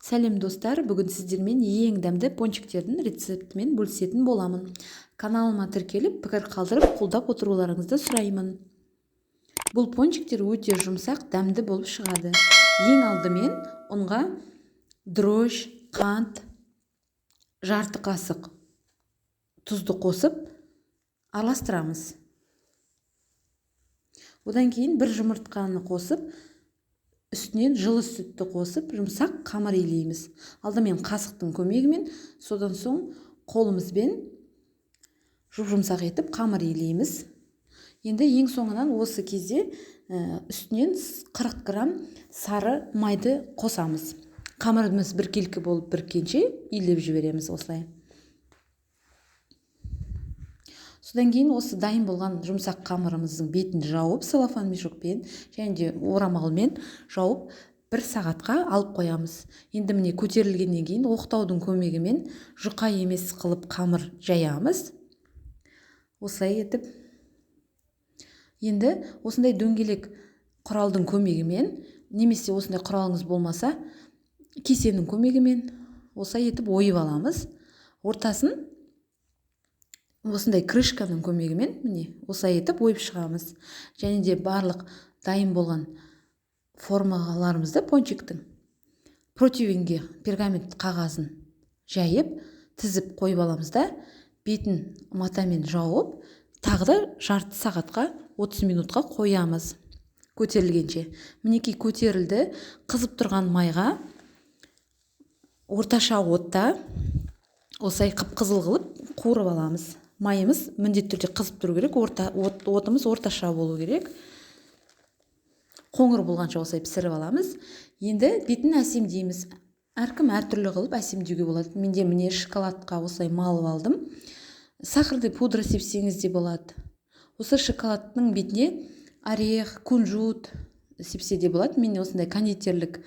Сәлем, достар! Бүгін сіздермен ең дәмді пончиктердің рецептімен бөлісетін боламын. Каналыма тіркеліп, пікір қалдырып, қолдап отыруларыңызды сұраймын. Бұл пончиктер өте жұмсақ, дәмді болып шығады. Ең алдымен ұнға дрожж, қант, жарты қасық тұзды қосып араластырамыз. Одан кейін бір жұмыртқаны қосып, үстінен жылы сүтті қосып, жұмсақ қамыр илейміз. Алдымен қасықтың көмегімен, содан соң қолымызбен жұп-жұмсақ етіп қамыр илейміз. Енді ең соңынан осы кезде үстінен 40 грамм сары майды қосамыз. Қамырымыз біркелкі болып біріккенше илеп жібереміз осылай. Содан кейін осы дайын болған жұмсақ қамырымыздың бетін жауып, целлофан мешокпен және де орамалмен жауып, бір сағатқа алып қоямыз. Енді міне, көтерілгеннен кейін оқтаудың көмегімен жұқа емес қылып қамыр жаямыз. Осылай етіп. Енді осындай дөңгелек құралдың көмегімен, немесе осындай құралыңыз болмаса, кесенің көмегімен осылай етіп ойып аламыз. Ортасын осындай крышканың көмегімен, міне, осылай етіп ойып шығамыз. Және де барлық дайын болған формаларымызды пончиктің противеньге пергамент қағазын жайып, тізіп қойып аламыз да, бетін матамен жауып, тағы да жарты сағатқа, 30 минутқа қоямыз көтерілгенше. Мінекей, көтерілді. Қызып тұрған майға орташа отта осылай қып-қызыл қылып қуырып аламыз. Майымыз міндетті түрде қызып тұру керек, отымыз орташа болу керек. Қоңыр болғанша осылай пісіріп аламыз. Енді бетін әсемдейміз. Әркім әртүрлі қылып әсемдеуге болады. Менде, міне, шоколадқа осылай малып алдым. Сахарный пудра сепсеңіз де болады. Осы шоколадтың бетіне орех, кунжут сепсе де болады. Мен осындай кондитерлік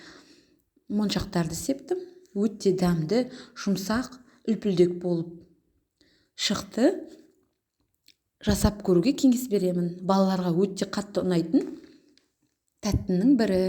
моншақтарды септім. Өте дәмді, жұмсақ, үлпілдек болып шықты. Жасап көруге кеңес беремін. Балаларға өте қатты ұнайтын тәттінің бірі.